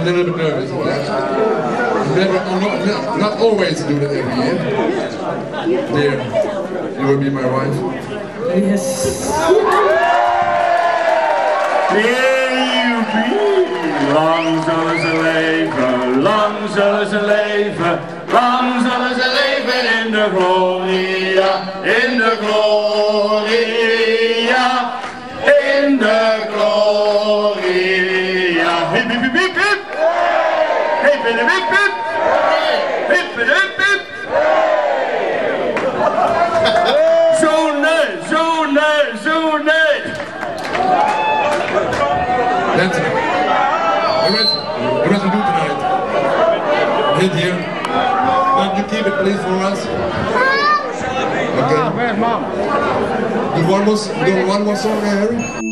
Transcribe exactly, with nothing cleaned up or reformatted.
A little bit nervous, yeah? Never, I'm not, not, not always do that every year. Dear, you will be my wife. Yes. Here you be. Lang zullen ze leven, lang zullen ze leven, lang zullen ze leven in de gloria, in de gloria, in de gloria. Hip, hip, hip, hip, hip. Hip, hip, hip, hip. Hip, hip, hip, hip. Zo nee, zo nee, zo nee. That's it. The rest, the rest we do tonight. Hit here. Can you keep it, please, for us? Okay. Do one more, do one more song, Harry.